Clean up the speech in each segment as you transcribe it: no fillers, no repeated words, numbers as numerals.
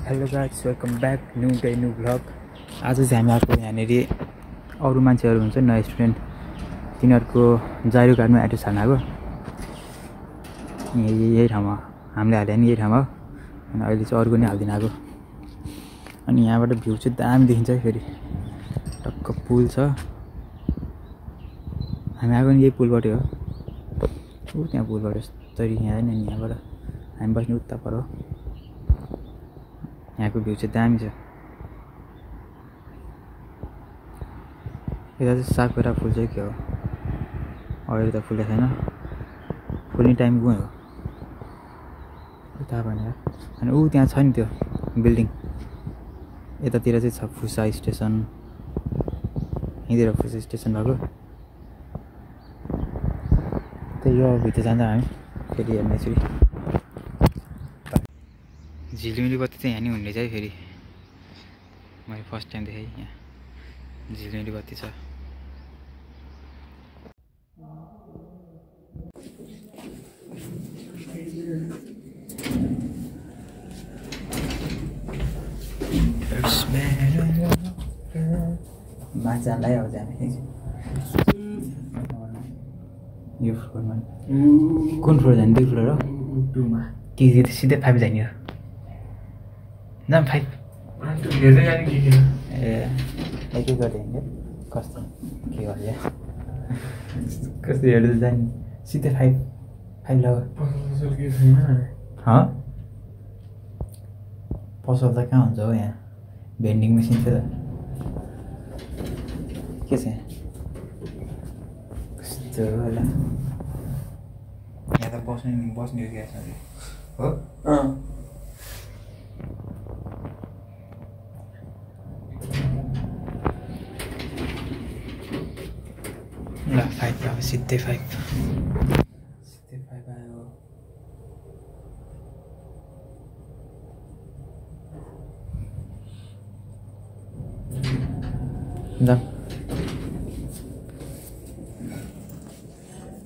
Hello guys, welcome back new day new vlog. आज चाहिँ हामी आएको यहाँनिर अरू मान्छेहरू हुन्छ नयाँ स्टुडेन्ट, तिनीहरूको जाइरो काट्नु एड्रेस हाल्न आएको। यही ठाउँमा हामीले हाल्यो नि, यही ठाउँमा। अनि अहिले चाहिँ अर्को नि हालिदिन आएको। अनि यहाँबाट भ्यू चाहिँ दामी देखिन्छ है। फेरि टक्क पुल छ। हामी आएको नि यही पुलबाटै हो। ऊ त्यहाँ पुलबाट तरी यहाँ होइन नि, यहाँबाट हामी बस्ने उता पर हो। यहाँको भ्यू चाहिँ दामी छ। यता चाहिँ साकुरा फुल चाहिँ के हो, अहिले त फुलेको छैन, फुल्ने टाइम गयो हो उता भनेर। अनि ऊ त्यहाँ छ नि त्यो बिल्डिङ, यतातिर चाहिँ छ फुसा स्टेसन। यहीँतिर फुसा स्टेसन भएको। त्यही यो भित्र जान्छ हामी फेरि हेर्ने छु। झिलिमिली बत्ती चाहिँ यहाँ नि हुने चाहिँ फेरि मैले फर्स्ट टाइम देखेँ। यहाँ झिलिमिली बत्ती छ। मान्छेलाई आउँछ हामी यो फ्लोरमा। कुन फ्लोर जाने? 2 फ्लोर हो। 2मा कि सिधै 5 जाने हो? जाम 5 हेर्दै जाने कि किन? ए के गर्दै हिँड्यो? कस्तो के गर्यो? कस्तो हेर्दै जाने? सिधै 5 लग। पसल के छैन? पसल त कहाँ हुन्छ हो? यहाँ भेन्डिङ मेसिन थियो त। के छ यहाँ? कस्तो होला यहाँ त बस्ने क्या हो? ल 5 अब सिधै 5 आयो।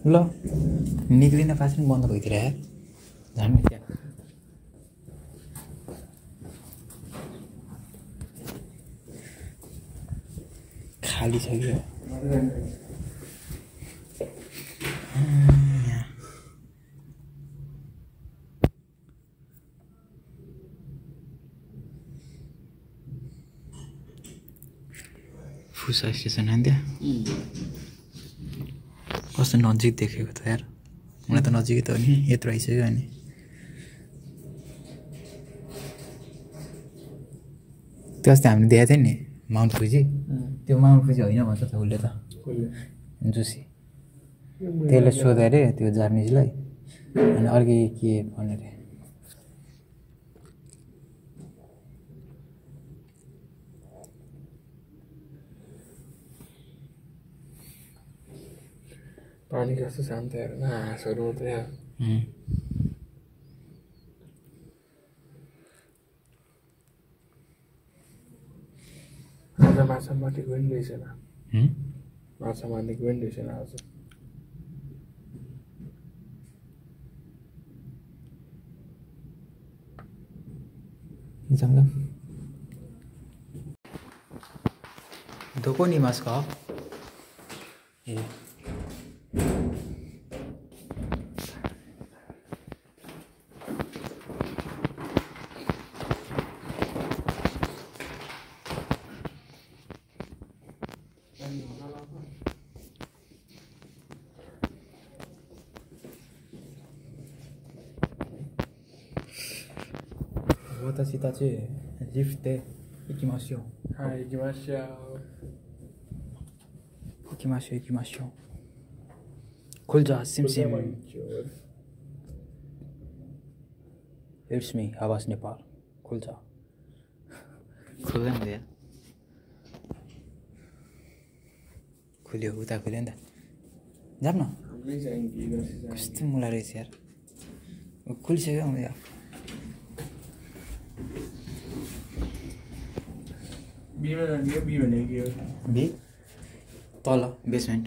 ल निक्लिन पास पनि बन्द भइदिएर यार, झन् त्यहाँ खाली छ कि फुसा स्टेसन होइन त्यहाँ? कस्तो नजिक देखेको त यार, मलाई त नजिकै त हो नि। यत्रो आइसक्यो। अनि त्यो अस्ति हामीले देखाएको थियो नि माउन्ट फुजी, त्यो माउन्ट फुजी होइन भन्छ त उसले त, जुसी। त्यसले सोध्यो अरे त्यो जापानिजलाई, अनि अर्कै के भन्यो अरे। पानी कस्तो शान्त हेर न, हाँसहरू मात्रै आयो। आज माछा मार्नेको पनि रहेछन, माछा मार्नेको पनि रहेछन आज। दोको नि मासको ए私たちリフトで行きましょう。はい、行きましょう。行きましょう行きましょう。खुल जा सिम सिम। It's me, आवाज नेपाल। खुल जा। खुल्दैन नि यार। खुल्यो उता खुल्यो नि त। जाम न। कस्तो मुला रहेछ यार। खुलिसक्यो म यार। बी तल बेसमेन्ट।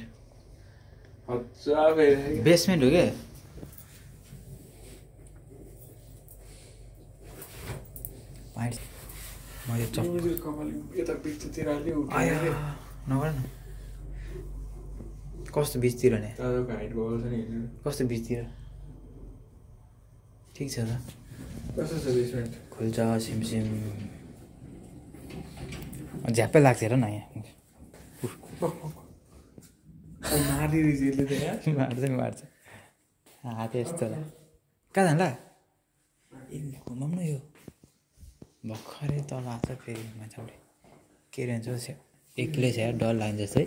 बेसमेन्ट हो क्या? पाइन्ट मैले चप यता बिचतिर हाल्यो नगर न कस्तो बिचतिर नि दादाको हाइट भएको छ नि कस्तो बिचतिर ठिक छ त कस्तो छ बेसमेन्ट खुल्छ सिमसिम झ्याप्पै लाग्छ हेर न यहाँ मार्छ हात यस्तो कहाँ जान्ला ए घुमाउँ न यो भर्खरै तल आएको छ फेरि मान्छेले के रहन्छ एक्लै छ डर लाग्छ जस्तै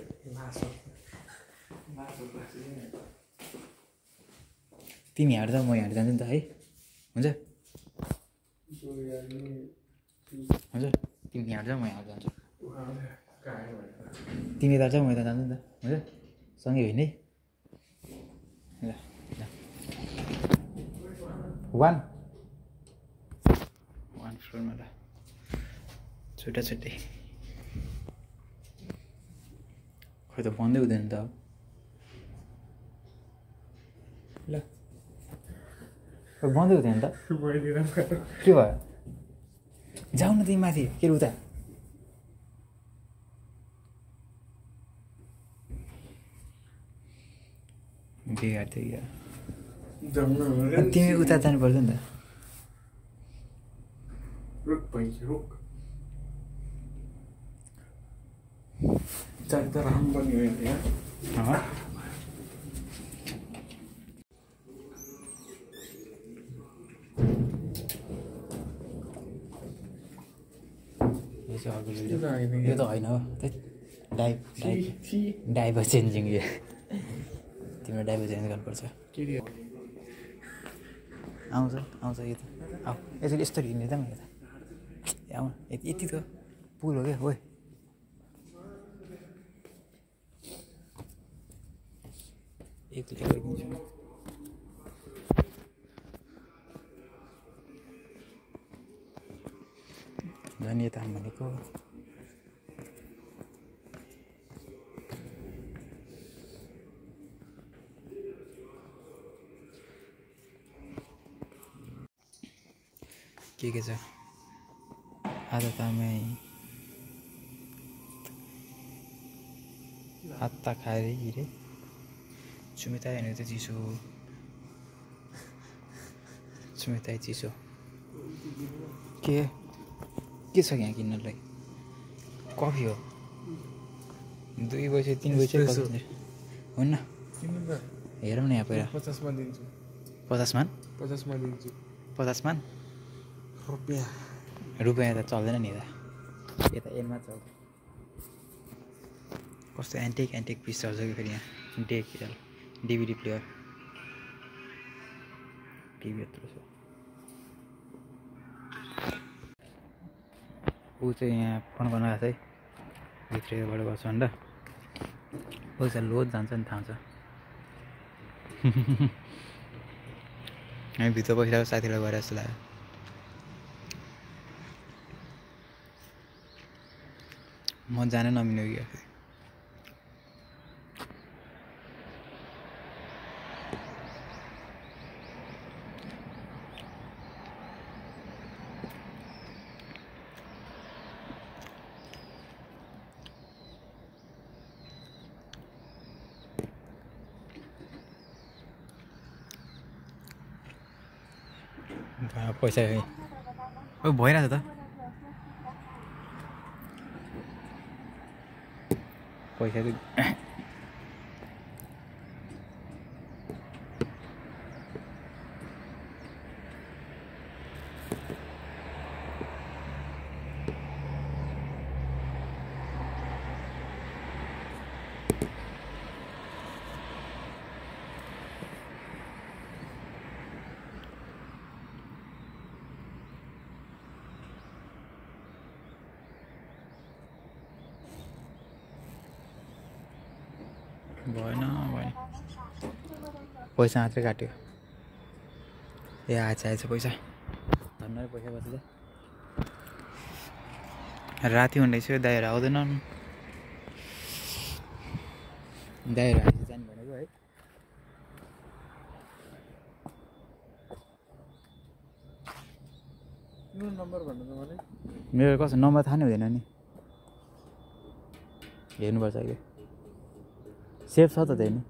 तिमी हाट जाऊ म यहाँ जान्छु नि त है हुन्छ हुन्छ तिमी यहाँ जाऊ म यहाँ जान्छु तिमी यता जाऊ म यता जान्छु नि त हुन्छ सँगै होइन है ल वान फ्लोरमा ल छुट्टा छुट्टै खै त बन्दै हुँदैन त ल बन्दै हुँदैन त के भयो जाऊ न तिमी माथि के उता बिगार थियो तिमी उता जानुपर्छ नि त रुक भइन्छ रुक जान्छ राम्रो पनि होइन यहाँ यो त होइन हो डाइभर चेन्जिङ यो तिम्रो डाइभर चेन्ज गर्नुपर्छ आउँछ आउँछ यो त आऊ यसरी यस्तो हिँड्ने त म यता आउँ यति त पुल हो क्या हो एक्लै गइदिन्छु झन् यता भनेको के छ आज त आमै हात्ता खाएर हिँडे सुमिता हेर्नु त चिसो सुमिता चिसो के छ यहाँ किन्नलाई कफी हो 2 बजे 3 बजे हुन्न हेरौँ न यहाँ पहिला 50 मा दिन्छु 50 मान 50 मा दिन्छु 50 मान रुपियाँ त चल्दैन नि यता एनमा चल्छ कस्तो एन्टिक पिस चल्छ कि फेरि यहाँ डेक डिभिडी प्लेयर टिभी यत्रो छ ऊ चाहिँ यहाँ फोन गर्न आएको छ है भित्रबाट गर्छ भन्दा ऊ चाहिँ लोड जान्छ नि थाहा छ हामी भित्र बसिरहेको साथीलाई गएर जस्तो लाग्यो म जान नमिल्ने हो कि पैसा भइरहेछ त पैसा चाहिँ भएन पैसा मात्रै काट्यो ए आएछ पैसा धन्नै पैसा बसेछ राति हुँदैछ दाइहरू आउँदैनन् दाइहरू आएपछि जाने भनेको है नम्बर भन्नु त मलाई मेरो कसो नम्बर थाहा नै हुँदैन नि हेर्नुपर्छ कि सेफ छ त त्यही नि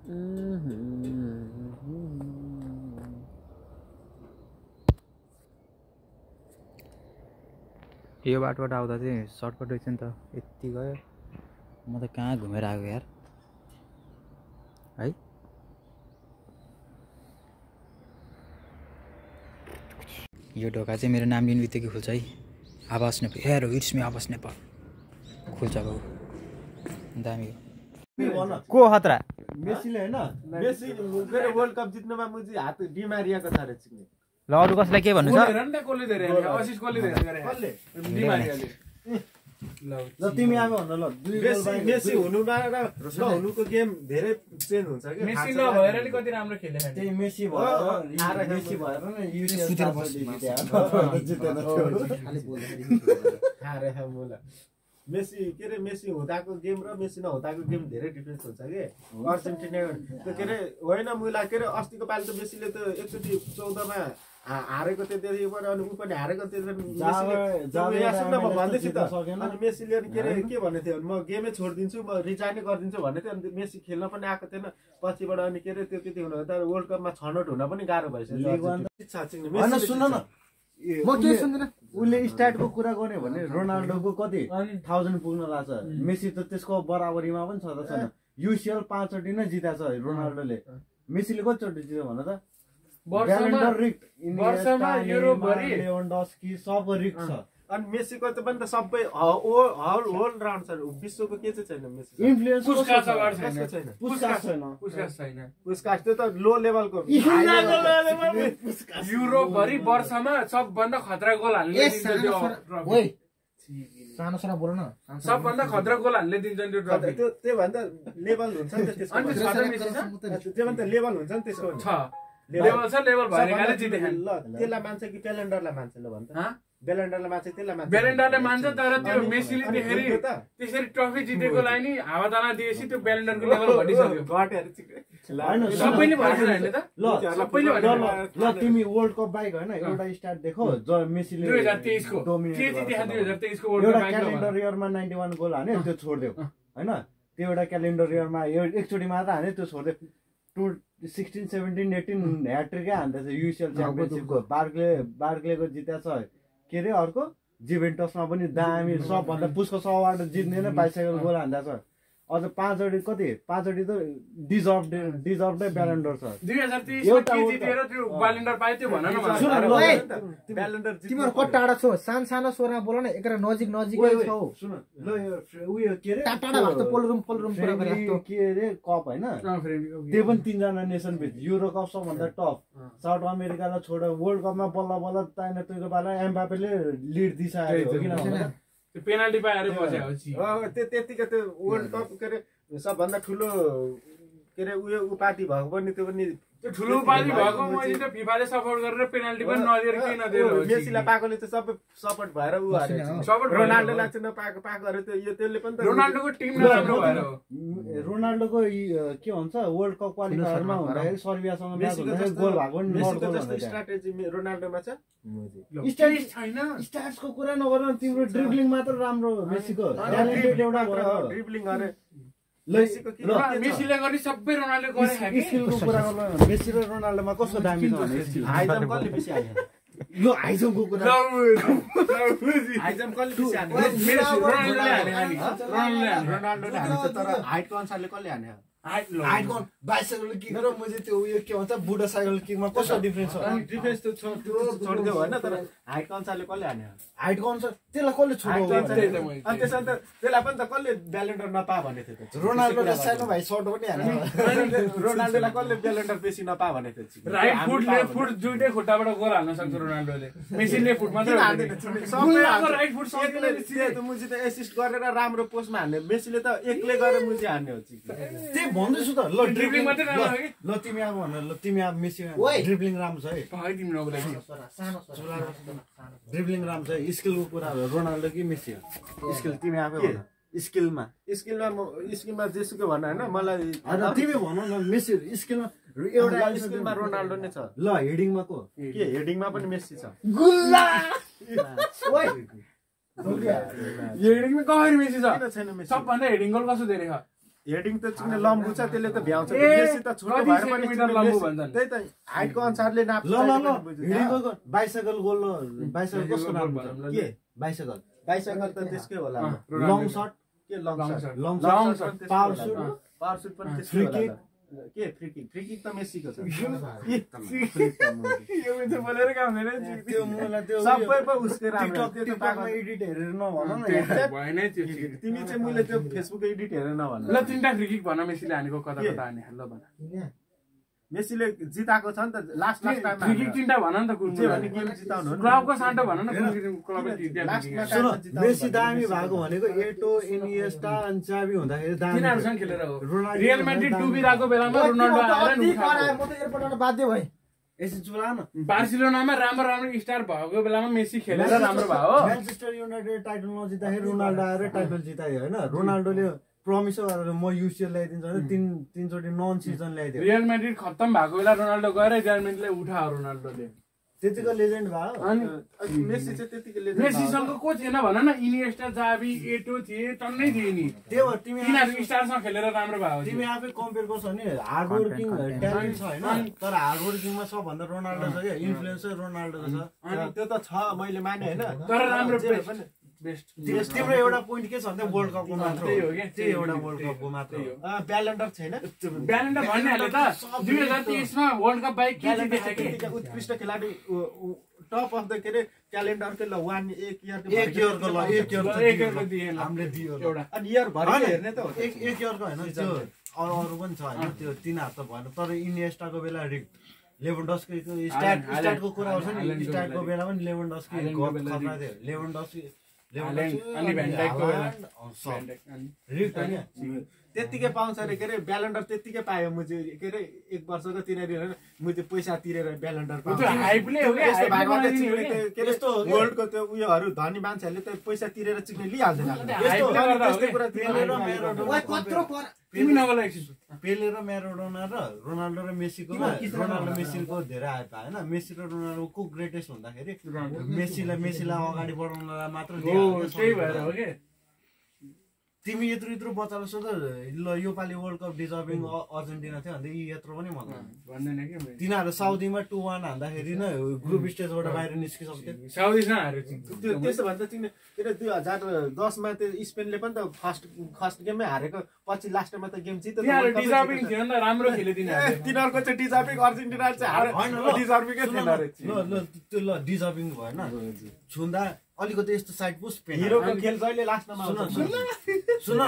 यो बाटोबाट आउँदा चाहिँ सर्टकट रहेछ नि त यति गयो म त कहाँ घुमेर आएको यार है यो ढोका चाहिँ मेरो नाम लिने बित्तिकै खुल्छ है आवाज नेपाल हेर इट्स मी आवाज नेपाल खुल्छ बाबु दामी को खतरा मेसीले हैन मेसी फेरि वर्ल्ड कप जित्नुमा मुजी हात डिमारियाको छ रे चिक्ने ल अरु कसलाई के भन्नु छ ल तिमी आएको भन्न ल दुई गोल बाइ मेसी हुनुमा र नहुनुको गेम धेरै चेन्ज हुन्छ के मेसी नभएर नि कति राम्रो खेले खाने त्यही मेसी भएर मेसी भएर न युएस जितेन हारे मोला मेसी के रे मेसी हुँदाको गेम र मेसी नहुँदाको गेम धेरै डिफरेन्स हुन्छ के अर्जेन्टिना त्यो के रे होइन मुला के रे अस्तिको पालि त मेसीले त एकचोटि 14 मा हारेको थियो त्यसैबाट अनि उ पनि हारेको थियो भन्दैछु त अनि मेसीले अनि के रे के भन्ने थियो म गेमै छोडिदिन्छु म रिजाइनै गरिदिन्छु भन्ने थियो अनि मेसी खेल्न पनि आएको थिएन पछिबाट अनि के रे त्यो त्यति हुनु त वर्ल्ड कपमा छनौट हुन पनि गाह्रो भइसक्यो सुन न म के सुन्दिन उले स्टार्टको कुरा गर्ने भने रोनाल्डोको कति 1000 पुग्न लाग्छ मेसी त त्यसको बराबरीमा पनि छ त छैन युसीएल 5 चोटि नै जिताछ रोनाल्डोले मेसीले कति चोटि जित्यो भन त वर्षमा युरोभरि लेभेन्डस्की सब रिक छ अनि मेसीको त पनि त सबै होल राउन्ड छ विश्वको के चाहिँ छैन मेसी इन्फ्लुएन्स पुस्कास त्यो त लो लेभलको युरोभरि वर्षमा सबभन्दा खतरा गोल हाल्ने सानो सानो बोल न सबभन्दा खतरा गोल हाल्ने दिन्छ नि त्यो त्यो भन्दा लेभल हुन्छ नि त्यसको त्यो भन्दा लेभल हुन्छ नि त्यसको छ लेभल छ लेभल भएर जिते खान ल त्यसलाई मान्छ कि क्यालेन्डरलाई मान्छ ल भन्छ बेलेन्डरलाई मान्छ त्यसलाई मान्छ बेलेन्डरले मान्छ तर त्यो मेसीले देखेरी त्यसरी ट्रफी जितेको लागि नि हावाताना दिएपछि त्यो बेलेन्डरको लेभल घटिसक्यो सबैले भन्छ हैन त ल सबैले ल तिमी वर्ल्ड कप बाइक हैन एउटा स्टार्ट देखो ज मेसीले 2023 को के जिते 2023 को वर्ल्ड कप बाइक क्यालेन्डर इयरमा 91 गोल हाने त्यो छोड्देऊ हैन त्यो एउटा क्यालेन्डर इयरमा एकचोटी मात्र हाने त्यो छोड्देऊ 16 17 18 ह्याट्रिकै हान्दैछ युसीएल च्याम्पियनशिपको बार्कलेको जित्या छ के रे अर्को जुभेन्टसमा पनि दामी सबभन्दा पुस्को 100 जित्ने नै बाइसाइकल गोल हान्दा छ अझ 5 वटी कति 5 वटी त डिजर्भडै ब्यालेन्डर छ 2023 को जितेर त्यो ब्यालेन्डर पाए त्यो भन न ब्यालेन्डर तिम्रो कति टाढा छौ सानो सोरा बोल न एकरा नजिकै छौ सुन ल उयो के रे टाढा भएको पोलरुम कुरा गरेको के रे कप हैन त्यो पनि 3 जना नेसन बिच युरो कप सबभन्दा टप साउथ अमेरिकालाई छोड वर्ल्ड कपमा बल्ल ताइना तुइको पाला एम्बापेले लिड दिइसक्यो किन भन्दा त्यो पेनाल्टी पाएर बस्यो त्यतिकै त्यो वर्ल्ड कप के रे सबभन्दा ठुलो के रे उयो उपाधि भएको पनि त्यो पनि त्यो ठुलो उपाधि भएको मैले त फिफाले सपोर्ट गरेर पेनाल्टी पनि नदिएर के नदिएर मेसीलाई पाएकोले त सबै सपोर्ट भएर उ हारे सपोर्ट रोनाल्डोलाई चाहिँ नपाएको अरे त्यो यो त्यसले पनि त रोनाल्डोको टिम नराम्रो भएर रोनाल्डोको के भन्छ वर्ल्ड कप क्वालिफायरमा हुँदाखेरि सर्बियासँग म्याच हुँदाखेरि गोल भएको नि नट गोल भन्ने स्ट्र्याटेजी रोनाल्डोमा छ स्ट्याटिस छैन स्ट्याट्सको कुरा नगर तिम्रो ड्रिब्लिङ मात्र राम्रो मेसीको ट्यालेन्टेड एउटा ड्रिब्लिङ गरे मेसीले गरी सबै रोनाल्डो गरे स्किलको कुरा गर्नु मेसी र रोनाल्डोमा कस्तो दामी छ भने हाइजम कसले बेसी हाल्यो ल हाइजमको कुरा हाइजम कसले बेसी हाल्यो रोनाल्डोले हाल्छ तर हाइटको अनुसारले कसले हाल्यो हाइट कोन बाइसाइकल किक र मैले त्यो उयो के भन्छ बुढा साइकल किकमा कस्तो डिफरेन्स छ डिफरेन्स त छोड्दियो हैन तर हाइटको अनुसारले कसले हाल्यो हाइटको अनुसार त्यसलाई कसले छोड्यो अनि त्यसमा त त्यसलाई पनि त कसले ब्यालेन्डर नपा भन्ने थियो त रोनाल्डोले सानो भाइ सर्ट पनि हाल्यो रोनाल्डोलाई कसले ब्यालेन्डर बेसी नपा भन्ने थियो राइट फुट लेफ्ट फुट दुईटै खुट्टाबाट गोल हाल्न सक्छ रोनाल्डोले मेसी लेफ्ट फुट मात्र हाल्दैन सबै राइट फुट सक्ने त मुजी त एसिस्ट गरेर राम्रो पोस्टमा हान्ने मेसीले त एक्लै गरेर मुजी हान्ने हो चाहिँ भन्दैछु त ल ड्रिब्लिङ मात्रै राम्रो हो कि ल तिमी अब भन ल तिमी अब मेसी ड्रिब्लिङ राम्रो छ है भाइ तिमी नबोले सानो ड्रिब्लिङ राम्रो छ स्किलको कुरा हो रोनाल्डो कि मेसी हो स्किल तिमी आफै भन स्किलमा जेसुकै भन हैन मलाई तिमी भन न मेसी स्किलमा एउटा स्किलमा रोनाल्डो नै छ ल हेडिङमा को के हेडिङमा पनि मेसी छ गुल्ला हेडिङमा कसरी मेसी छ छैन मेसी सबभन्दा हेडिङ गोल कसो धेरै छ हेडिङ त चिक्ने लम्बु छ त्यसले त भ्याउँछ मेसी त छोटो भएर पनि सेन्टिमिटर लम्बु भन्छन् त्यही त हाइटको अनुसारले नाप्छ हिडिङको बाइसाइकल गोल बाइसाइकल कसको नाम के बाइसाइकल बाइसाइकल त त्यसकै होला लङ शट के long shot long shot power shoot power shoot पनि त्यसकै होला के फ्री किक त मेसीको छ यो चाहिँ बोलेर काम छैन त्यो मलाई त्यो सबै पो उसकै राम्रो त्यो त टिकटकमा एडिट हेरेर नभन न भएन त्यो तिमी चाहिँ मैले त्यो फेसबुक एडिट हेरेर नभन ल तिनटा फ्री किक भन मेसीले हानेको कता कता हाने ल भन मेसीले जिताएको छ नि त लास्ट टाइममा फ्री किक तिनटा भन नि त कुन जे भने गेम जिताउनु हो नि क्लबको साटो भन न कुन क्लबले लास्टमा सुन टाइममा जिताउनु मेसी दामी भएको भनेको एटो इनिएस्टा अनि चाबी हुँदाखेरि दामी तिनीहरुसँग खेलेर हो रियल म्याड्रिड डुबिरहेको बेलामा रोनाल्डो आएर नि उठाएको म त एयरपोर्ट आउन बाध्य भएँ यसो चुला न बार्सिलोनामा राम्रो राम्रो स्टार भएको बेलामा मेसी खेलेर राम्रो भयो हो म्यानचेस्टर युनाइटेड टाइटल नजित्दाखेरि रोनाल्डो आएर टाइटल जितायो होइन रोनाल्डोले प्रमिस गरेर म युसिएल ल्याइदिन्छु भने तीनचोटि नन सिजन ल्याइदियो रियल म्याड्रिड खत्तम भएको बेला रोनाल्डो गएर रियल म्याड्रिडले उठायो रोनाल्डोले त्यतिको लेजेन्ड भयो अनि मेसी चाहिँ त्यतिकै मेसीसँग को थिएन भन न इनिएस्टा जावी एटो थिए टन्नै थिए नि त्यो तिमी तिनीहरू स्टारसँग खेलेर राम्रो भयो तिमी आफै कम्पेयर गर्छौ नि हार्ड वर्किङ ट्यालेन्ट छ होइन तर हार्ड वर्किङमा सबभन्दा रोनाल्डो छ क्या इन्फ्लुएन्सर रोनाल्डोको छ अनि त्यो त छ मैले माने होइन तर राम्रो जे पनि बेस्ट तिम्रो एउटा पोइन्ट के छ भने वर्ल्ड कपको मात्र त्यही हो क्या त्यही एउटा वर्ल्ड कपको मात्र हो ब्यालेन्डर छैन ब्यालेन्डर भनिहाल्यो त 2023 मा वर्ल्ड कप बाइक के जितेछ कि उत्कृष्ट खेलाडी टप अफ द के अरे क्यालेन्डरकै ल वान एक इयरको ल एक एकको दिएन हामीले दियो एउटा अनि इयर भरि हेर्ने त हो एक इयरको होइन त्यो अरू पनि छ होइन त्यो 3 हात त भएन तर इनिएस्टाको बेला लेभेन्डस्कीको स्टार्टको कुरा आउँछ नि स्टार्टको बेला पनि लेभेन्डस्की खतरा थियो लेभेन्डस्की अनि भ्यान्डाइकको बेला त्यतिकै पाउँछ अरे के अरे ब्यालेन्डर त्यतिकै पायो म चाहिँ के अरे 1 वर्षको तिनीहरू म चाहिँ पैसा तिरेर ब्यालेन्डर पाउँछु हाइपले हो क्या यस्तो वर्ल्डको त्यो उयोहरू धनी मान्छेहरूले त पैसा तिरेर चिक्ने लिइहाल्दैन तिमी नगला एकछिन पेले र म्याराडोना र रोनाल्डो र मेसीको रोनाल्डो मेसीको धेरै आयो होइन मेसी र रोनाल्डोको ग्रेटेस्ट भन्दाखेरि मेसीलाई अगाडि बढाउनलाई मात्र त्यही भएर हो के तिमी यत्रो बच्चाले सोध ल यो पालि वर्ल्ड कप डिजर्भिङ अर्जेन्टिना थियो भन्दै यी यत्रो पनि भन्दैन कि तिनीहरू साउदीमा 2-1 हान्दाखेरि नै ग्रुप स्टेजबाट बाहिर निस्किसक्थ्यो साउदीसँग हार्यो त्यसो भन्दा तिमीले के अरे 2010 मा त्यो स्पेनले पनि त फर्स्ट गेममै हारेको पछि लास्टमा त गेम जित्यो डिजर्भिङ थियो नि त राम्रो खेले तिनीहरूको चाहिँ डिजर्भिङ अर्जेन्टिना चाहिँ हारे डिजर्भिङै थिएन रे त्यो ल डिजर्भिङ भएन छुन्दा अलिकति यस्तो साइड पुस हिरोको खेल जहिले लास्टमा सुन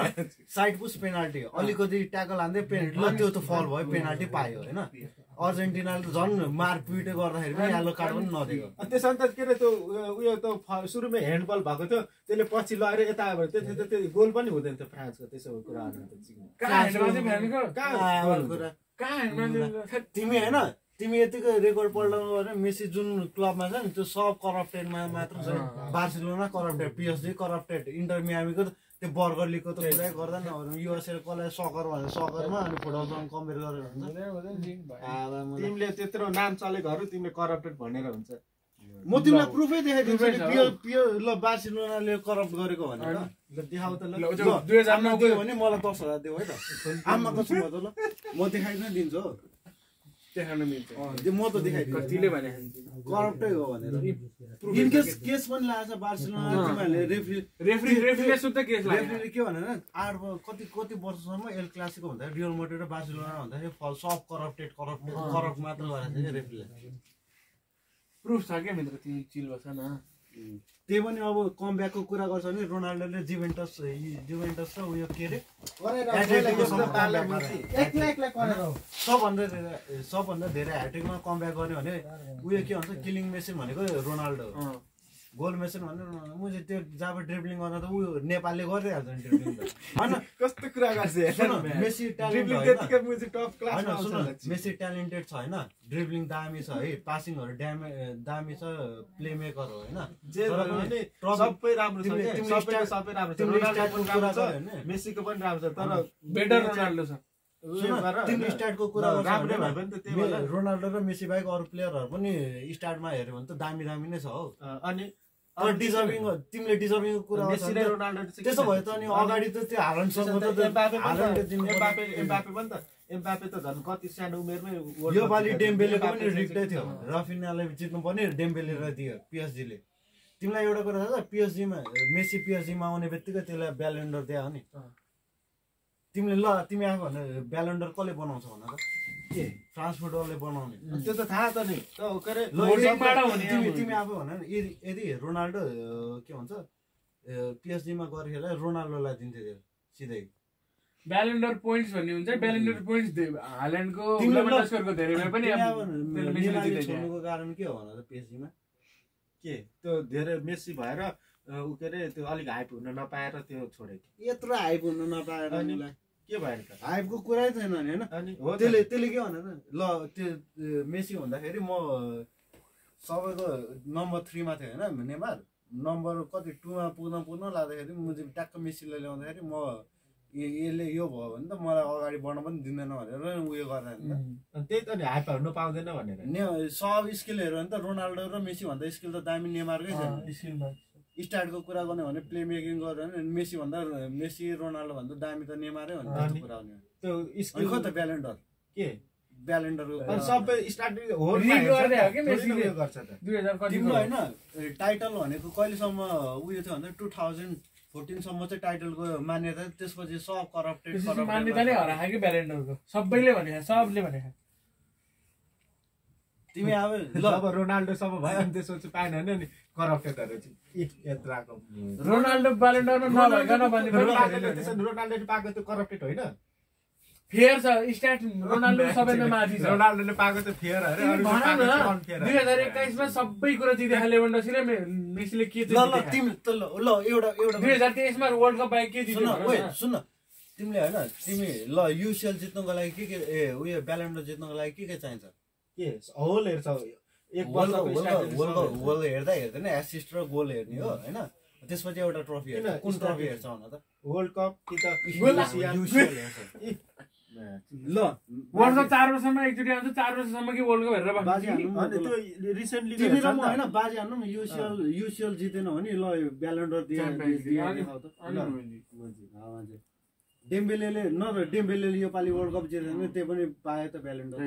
साइड पुस पेनाल्टी अलिकति ट्याकल हान्दै पेनाल्टी ल त्यो त फल भयो पेनाल्टी पायो होइन अर्जेन्टिनाले त झन् मारपिट गर्दाखेरि पनि येलो कार्ड पनि नदिएको त्यसमा त के अरे त्यो उयो त सुरुमै ह्यान्डबल भएको थियो त्यसले पछि लगेर यता आयो त्यो गोल पनि हुँदैन थियो फ्रान्सको त्यसो कुराहरू तिमी होइन तिमी यतिको रेकर्ड पल्टाउनु भने मेसी जुन क्लबमा छ नि त्यो सब करप्टेडमा मात्र छ Barcelona corrupted PSG corrupted enter मियामीको त्यो बर्गर लिगको त पुरै गर्दैन युएसए कसलाई सकर भनेर सकरमा अनि फुटबलसँग कम्पेयर गरेर हुन्छ तिमीले त्यत्रो नाम चलेकोहरू तिमीले करप्टेड भनेर हुन्छ म तिमीलाई प्रुफै देखाइदिन्छु ल बार्सिलोनाले करप्ट गरेको भनेर देखाउ त ल 2009 गयो भने मलाई 10,000 देऊ है त आमा कसम त ल म देखाइदिन दिन्छु हो देखाउन मिल्छ म त देखाइदिन्छु कतिले भने करप्टै हो भनेर इनकेस केस पनि लाग्छ बार्सिलोना तिमीहरूले रेफ्रीले सुत्त केस लाग्यो रेफ्रीले के भनेर 8 कति वर्षसम्म एल क्लासिको भन्दा रियल मैड्रिड र बार्सिलोना भन्दाखेरि सब करप्ट मात्र गरेको थियो रेफ्रीले प्रुफ छ के मित्र तिमी चिल बस न त्यही पनि अब कमब्याकको कुरा गर्छ भने रोनाल्डोले जुभेन्टस र उयो के अरे सबभन्दा धेरै ह्याट्रिकमा कमब्याक गर्ने भने उयो के भन्छ किलिङ मेसिन भनेको रोनाल्डो गोल मेसिन भने म चाहिँ त्यो जब ड्रिब्लिङ गर्न त उयो नेपालले गरिहाल्छ नि ड्रिब्लिङ त होइन कस्तो कुरा गर्छ मेसी मेसी ट्यालेन्टेड छ होइन ड्रिब्लिङ दामी छ है पासिङहरू दामी छ प्ले मेकर हो होइन सबै राम्रो छ सबै राम्रो छ मेसीको पनि राम्रो छ तर बेटर रोनाल्डो छ तिम्रो स्टार्टको कुरा राम्रै भयो भने त त्यही रोनाल्डो र मेसी बाहेक अरू प्लेयरहरू पनि स्टार्टमा हेऱ्यो भने त दामी नै छ हो अनि तर डिजर्भिङ तिमीले डिजर्भिङको कुरा मेसी र रोनाल्डो चाहिँ त्यसो भए त अनि अगाडि त त्यो हालन्डसँग त एम्बापे पनि त एम्बापे त झन् कति सानो उमेरमै यो पालि डेम्बेलेको पनि रिक्टै थियो रफिनाले जित्नु पर्ने डेम्बेलेलाई दियो पिएसजीले तिमीलाई एउटा कुरा थाहा छ पिएसजीमा मेसी पिएसजीमा आउने बित्तिकै त्यसलाई ब्यालेन्डर दियो नि तिमीले ल तिमी आफू भने ब्यालेन्डर कसले बनाउँछ भन त के फ्रान्स फुटबलले बनाउने त्यो त थाहा त नि के अरे तिमी आफू भन यदि रोनाल्डो के भन्छ पिएसजीमा गरेर रोनाल्डोलाई दिन्थ्यो त्यो सिधै ब्यालेन्डर पोइन्ट्स भन्ने हुन्छ ब्यालेन्डर पोइन्ट्स हाल्यान्डको लेभेन्डस्करको धेरैमा पनि छोड्नुको कारण के हो भन त पिएसजीमा के त्यो धेरै मेसी भएर उ के अरे त्यो अलिक हाइप हुन नपाएर त्यो छोडेको यत्रो हाइप हुन नपाएर के भयो त हाइपको कुरै छैन नि होइन त्यसले के भने ल त्यो मेसी भन्दाखेरि म सबैको नम्बर 3 मा थियो होइन नेमार नम्बर कति 2 मा पुग्न लाग्दाखेरि म चाहिँ ट्याक्क मेसीलाई ल्याउँदाखेरि म यसले यो भयो भने त मलाई अगाडि बढ्न पनि दिँदैन भनेर उयो गर्दा अनि त्यही त नि हाइप हुन पाउँदैन भनेर सब स्किल हेऱ्यो भने त रोनाल्डो र मेसी भन्दा स्किल त दामी नेमारकै छ स्टार्टको कुरा गर्ने भने प्ले मेकिङ गर्यो भने मेसी रोनाल्डो भन्दा दामी त नेमारै हो नि कुरा आउने त्यो स्किल त ब्यालेन्डर के ब्यालेन्डरको सबै स्टार्टिङ हो के मेसीले गर्छ त 2000 कति तिम्रो हैन टाइटल भनेको कहिलेसम्म उयो थियो भन्दा 2014 सम्म चाहिँ टाइटलको मान्यता त्यसपछि सब करप्टेड मान्यता नै हरायो कि ब्यालेन्डरको सबैले भने सबले भने तिमी अब ल अब रोनाल्डो सब भयो अनि त्यसपछि पाएन नि करप्टेडहरु चाहिँ यत्राको रोनाल्डो ब्यालेन्डरमा नभइकन भन्ने रोनाल्डोले पाएको त्यो करप्टेड होइन फेयर छ स्ट्याट रोनाल्डो सबैमा माथि छ रोनाल्डोले पाएको त फेयर अरे अरु पाएको त अनफेयर 2021 मा सबै कुरा जिते लेभेन्डस्कीले मेसीले के ल तिमी त ल एउटा 2023 मा वर्ल्ड कप बाइक के जित्यो सुन तिमीले हैन तिमी ल युसीएल जित्नको लागि के उयो ब्यालेन्डर जित्नको लागि के चाहिन्छ के होल हेर्छ एक वर्ल्ड हेर्दा हेर्दैन एसिस्ट र गोल हेर्ने हो हैन त्यसपछि एउटा ट्रफी हेर्छ कुन ट्रफी हेर्छ भन त वर्ल्ड कप कि त युसीएल हेर्छ ल वर्ल्ड कप 4 वर्षमा एकचोटी आउँछ 4 वर्षसम्म के वर्ल्ड कप हेरेर बाजी हान्नु अनि त्यो रिसेन्टली तिमी र म हैन बाजी हान्नु न युसीएल जितेन भने ल ब्यालेन्डर दिए डेम्बेलेले डेम्बेलेले यो पालि वर्ल्ड कप जितेन त्यो पनि पाए त ब्यालेन्डर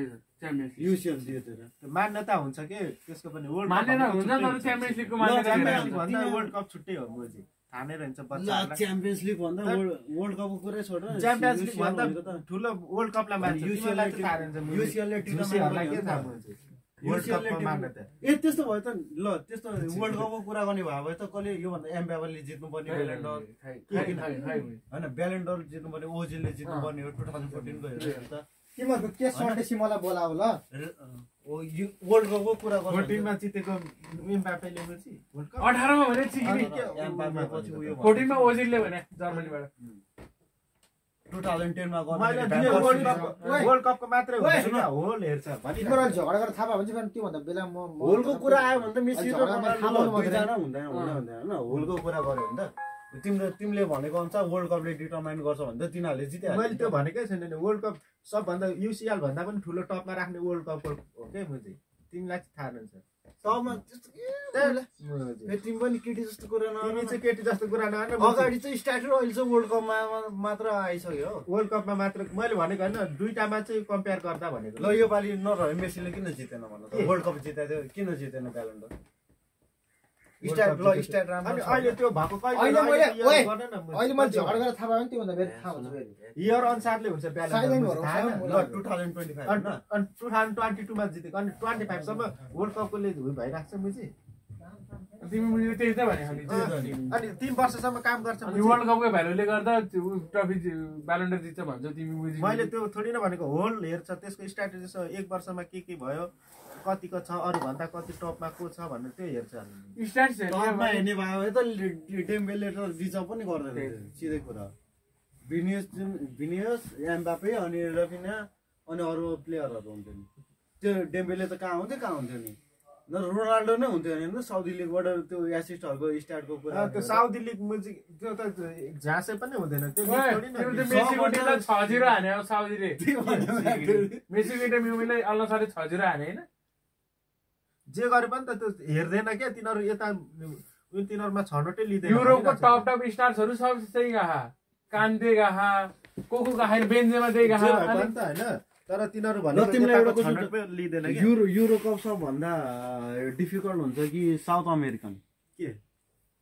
युसीएल जितेर मान्यता हुन्छ के त्यसको पनि वर्ल्ड मान्यता हुन्छ तर च्याम्पियन्स लिगको मान्यता भन्दा वर्ल्ड कप छुट्टै हो मोजी थाहा नै रहन्छ बच्चाहरुलाई च्याम्पियन्स लिग भन्दा वर्ल्ड कपको कुरै छोड च्याम्पियन्स लिग भन्दा ठुलो वर्ल्ड कपलाई मान्छ युसीएललाई चाहिँ थाहा रहन्छ युसीएलले टिमहरूलाई के थाहा हुन्छ वर्ल्ड कपको मान्यता ए त्यस्तो भयो त ल त्यस्तो वर्ल्ड कपको कुरा गर्ने भए त कसले यो भन्दा एम्बापेले जित्नु पर्ने ब्यालेन्डर हैन ब्यालेन्डर जित्नु पर्ने ओजिलले जित्नु पर्ने हो 2014 को हेर्नु त तिमीहरुको के सर्टेसी मलाई बोलाउ ल वर्ल्ड कपको कुरा गर्नु 14 मा जितेको एम्बापेले पछि वर्ल्ड कप 18 मा भने चाहिँ एम्बापे पछि उयो 14 मा ओजिलले भने जर्मनीबाट 2010 मा गर्ने वर्ल्ड कपको मात्रै होइन होल हेर्छ भनि तिम्रो झगडा गरेर थाहा भयो भने चाहिँ त्यो भन्दा बेला म होलको कुरा आयो भने त मेसी र रोनाल्डो दुईजना हुँदैन हैन होलको कुरा गर्यो भने त तिमीले भनेको अनुसार वर्ल्ड कपले डिटरमाइन गर्छ भने त तिनीहरूले जित्यो मैले त्यो भनेकै छैन नि वर्ल्ड कप सबभन्दा युसीएल भन्दा पनि ठुलो टपमा राख्ने वर्ल्ड कप हो के मुझे तिमीलाई थाहा हुन्छ तबमा तिमी पनि केटी जस्तो कुरा तिमी चाहिँ केटी जस्तो कुरा नगर्नु अगाडि चाहिँ स्टार्टर अहिले चाहिँ वर्ल्ड कपमा मात्र आइसक्यो वर्ल्ड कपमा मात्र मैले भनेको हैन दुईटामा चाहिँ कम्पेयर गर्दा भनेको ल यो पालि नरह्यो मेसीले किन जितेन भन्नु त वर्ल्ड कप जिताएको थियो किन जितेन ब्यालेन्डर स्टार्ट राम्रो अहिले त्यो भएको अहिले मैले झगडा गरेर थाहा भयो भने त्यो भन्दा बेला थाहा हुन्छ इयर अनुसारले हुन्छ ब्यालेन्डर ल 2025 अनि 2022 मा जितेको अनि 25 सम्म वर्ल्ड कपको ले भइराख्छ मुजी तिमी मुजी त्यही त भने खाली अनि 3 वर्षसम्म काम गर्छ अनि वर्ल्ड कपको भ्यालुले गर्दा ट्रफी ब्यालेन्डर जित्छ भन्छ तिमी मुजी मैले त्यो थोडी न भनेको होल हेर्छ त्यसको स्ट्र्याटेजी छ एक वर्षमा के भयो कतिको छ अरु भन्दा कति टपमा को छ भन्ने त्यो हेर्छ हामी स्ट्याट्स टपमा हेर्ने भयो त डेम्बेले त रिजर्भ पनि गर्दैन सिधै कुरा भिनियस एम्बापे अनि रफिना अनि अरु प्लेयरहरु हुन्थ्यो नि त्यो डेम्बेले त कहाँ हुन्थ्यो नि न रोनाल्डो नै हुन्थ्यो नि साउदी लिगबाट त्यो एसिस्टहरुको स्टार्टको कुरा त्यो साउदी लिग म्युजिक त्यो त झाँसे पनि हुँदैन त्यो थोडी न मेसीको टिमलाई 6-0 हाने अब साउदीले मेसीको टिमले अल्लाहले 6-0 हाने हैन जे गरे पनि त त्यो हेर्दैन के तिनीहरु यता तिनीहरुमा छनौटै लिँदैन युरोपको टप स्टार्सहरु सब त्यही गहा कान्ते गहा कोको गहा बेन्जेमा त्यही गहा हैन तर तिनीहरु भनेको छनौटै लिँदैन के युरो कप सबभन्दा डिफिकल्ट हुन्छ कि साउथ अमेरिकन के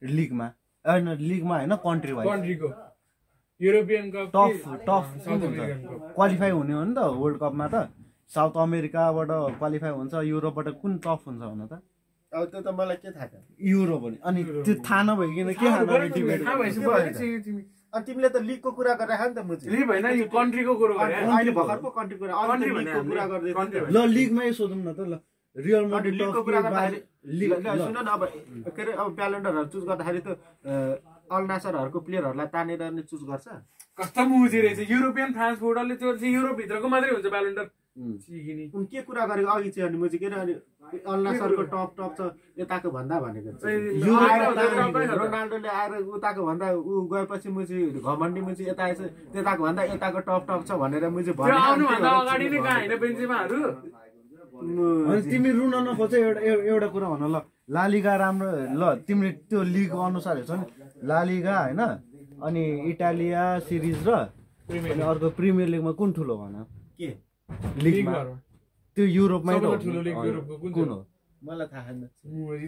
लिगमा हैन कन्ट्री वाइज कन्ट्रीको युरोपियन कप टफ क्वालिफाई हुने हो नि त वर्ल्ड कपमा त साउथ अमेरिकाबाट क्वालिफाई हुन्छ युरोपबाट कुन टफ हुन्छ भन त अब त्यो त मलाई के थाहा छ युरो पनि अनि त्यो थाहा नभइकन के अनि तिमीले त लिगको कुरा गरिराख नि त मुजी लिग हैन यो कन्ट्रीको कुरा गरे अहिले भर्खरको कन्ट्रीको कुरा अहिले लिगको कुरा गर्दै ल लिगमै सोधौँ न त ल रियल माड्रिड लिगको कुरा गर्दाखेरि सुन न अब के रे अब ब्यालेन्डरहरु चुज गर्दाखेरि त अल नासरहरुको प्लेयरहरुलाई तानेर नि चुज गर्छ कस्तो मुजी रहेछ युरोपियन फ्रान्स फुटबलले त्यो चाहिँ युरोप भित्रको मात्रै हुन्छ ब्यालेन्डर सिगिनी उन के कुरा गरेको अघि चाहिँ अनि मुजी के रे अनि अल नासरको टप छ यताको भन्दा भनेको रोनाल्डोले आएर उताको भन्दा उ गएपछि मुजी घमण्डी मुजी यता आएछ त्यताको भन्दा यताको टप छ भनेर मुजी भन्यो आउनु भन्दा अगाडि नै कहाँ हैन बेन्जेमाहरु अनि तिमी रुन नखोज एउटा कुरा भन ल लालिगा राम्रो ल तिमीले त्यो लिग अनुसार हेर्छौ नि लालिगा हैन अनि इटालिया सिरिज र अनि अर्को प्रिमियर लिगमा कुन ठुलो भन के लिगमा त्यो युरोपमै त ठुलो लिग युरोपको कुन हो मलाई थाहा छैन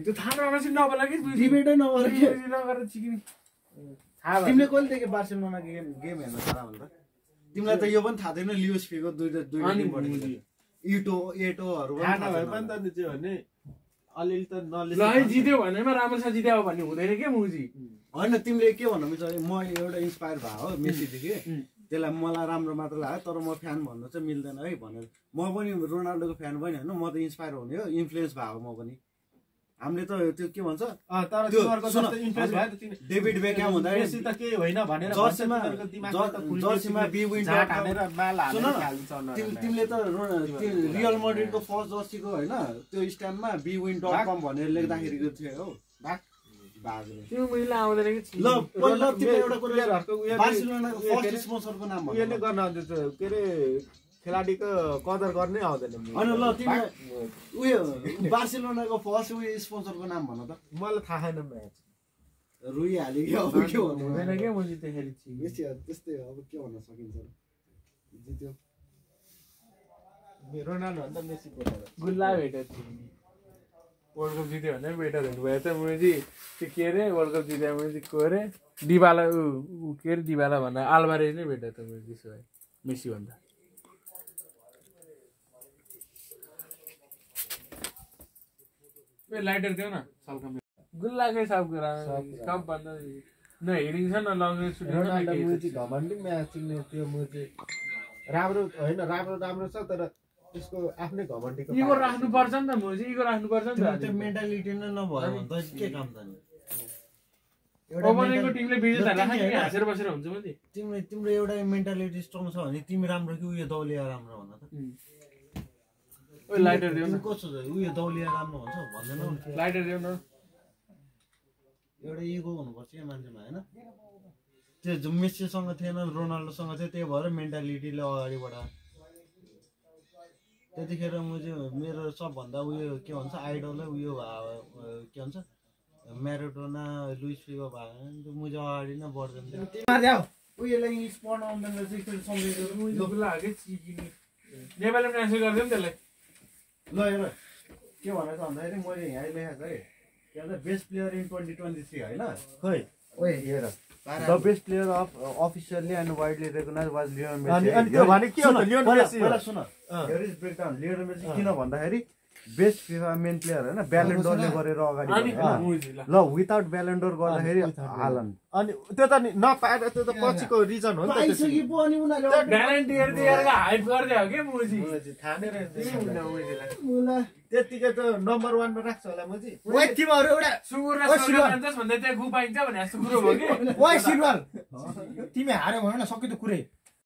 त्यो थाहा नभएपछि नबोला कि डिबेटै नगरे के नगरेर सिकिनी तिमीले कहिलेदेखि बार्सिलोना गेम हेर्न थाहा भन्दा तिमीलाई त यो पनि थाहा छैन लियोस फिगो दुईटा एटोहरु थाहा नभए पनि त चाहिँ भने अलिअलि त नलेज ल जित्यो भनेमा राम्रोसँग जित्यो भन्ने हुँदैन के मुजी होइन तिमीले के भन्नु मिल्छ म एउटा इन्सपायर भयो हो मेसीदेखि त्यसलाई मलाई राम्रो मात्र लाग्यो तर म फ्यान भन्नु चाहिँ मिल्दैन है भनेर म पनि रोनाल्डोको फ्यान पनि होइन म त इन्सपायर हुने हो इन्फ्लुएन्स भएको म पनि हामीले त त्यो के भन्छ तर तिमीहरुको जस्तो इन्ट्रेस्ट भयो त तिमी डेभिड बेकहम हुँदा मेसी त के होइन भनेर जर्सीमा बी विन हानेर माल हालेर हालिन्छ तिमीले त रियल माड्रिडको फर्स्ट जर्सीको हैन त्यो स्ट्याम्पमा bwin.com भनेर लेख्दाखेरिको थियो हो त्यो मैले आउँदैन कि ल पहिला तिमीले एउटा कुरा बार्सिलोनाको फर्स्ट स्पोन्सरको नाम भन यो नै गर्न आउँछ के रे खेलाडीको कदर गर्नै आउँदैन हैन ल तिमीले उयो बार्सिलोनाको फर्स्ट उयो स्पोन्सरको नाम भन त मलाई थाहा छैन म्याच रुई हाल्यो अब के भन्नु हुँदैन के म जित्दाखेरि त्यस्तै हो अब के भन्न सकिन्छ जित्यो रोनाल्डो भन्दा मेसी गुल्ला भेटेको वर्ल्ड कप जित्यो भने बेटर हुनुभयो त मैले त्यो के अरे वर्ल्ड कप जित्यो मैले को अरे डिबाला के अरे डिबाला भन्दा आल्भारेज नै भेटेँ त मैले त्यसो भए मेसी भन्दा लाइटर देऊ न सल्कम गुल्लाकै सब कुरा कप भन्दा न हेडिङ छ न लङ रेन्ज सुटिङ घमण्डी म्याच त्यो मुजी राम्रो होइन राम्रो छ तर त्यसको आफ्नै घमण्डीको इगो राख्नुपर्छ नि त मुजी इगो राख्नुपर्छ नि त त्यो मेन्टालिटी नै नभयो भने त के काम त नि ओपनिङको टिमले विजेता राख्ने कि हाँसेर बसेर हुन्छ पनि तिम्रो एउटा मेन्टालिटी स्ट्रङ छ भने तिमी राम्रो कि उयो दौलिया राम्रो भन त ओइ लाइटर देऊ न कस्तो छ उयो दौलिया राम्रो भन्छ भन्दैन लाइटर देऊ न एउटा इगो हुनुपर्छ या मान्छेमा हैन त्यो मेसीसँग थिएन रोनाल्डोसँग थियो त्यही भएर मेन्टालिटीले अगाडि बढायो त्यतिखेर म चाहिँ मेरो सबभन्दा उयो के भन्छ आइडलै उयो के भन्छ म्याराडोना लुइस फिगो भयो भने म चाहिँ अगाडि नै बढ्दैन उयोलाई इङ्ग्लिस पढ्न आउँदैन रहेछ नेपालीमा ट्रान्सलेट गरिदिउँ त्यसलाई ल हेर के भनेको भन्दाखेरि मैले यहाँ लेखेको है के भन्छ बेस्ट प्लेयर इन 2023 होइन खोइ ओए हेर the best player of officially and widely recognise was Lionel Messi अनि त्यो भने के हो त लियोनल मेसी पहिला सुन here is breakdown Lionel Messi किन भन्दाखेरि बेस्ट फिफा मेन प्लेयर हैन ब्यालेन्डोरले गरेर अगाडि बढ्यो ल विदाउट ब्यालेन्डोर गर्दाखेरि हालन अनि त्यो त नपाएर त्यो त पछिको रिजन हो नि त आइसक्यो पो अनि उनीहरुले ग्यारेन्टीहरु दिएर हाइप गर्दै हो के मुजी थाहा नै रहेछ त्यतिकै त नम्बर 1 मा राख्छ होला मुजी ओइ तिमीहरु एउटा सुँगुर र सर्ग खान्छस् भन्दै त्यहाँ गु पाइन्छ भने जस्तो कुरो हो के ओइ सिल्वर तिमी हार्यो भन न सक्यो त कुरै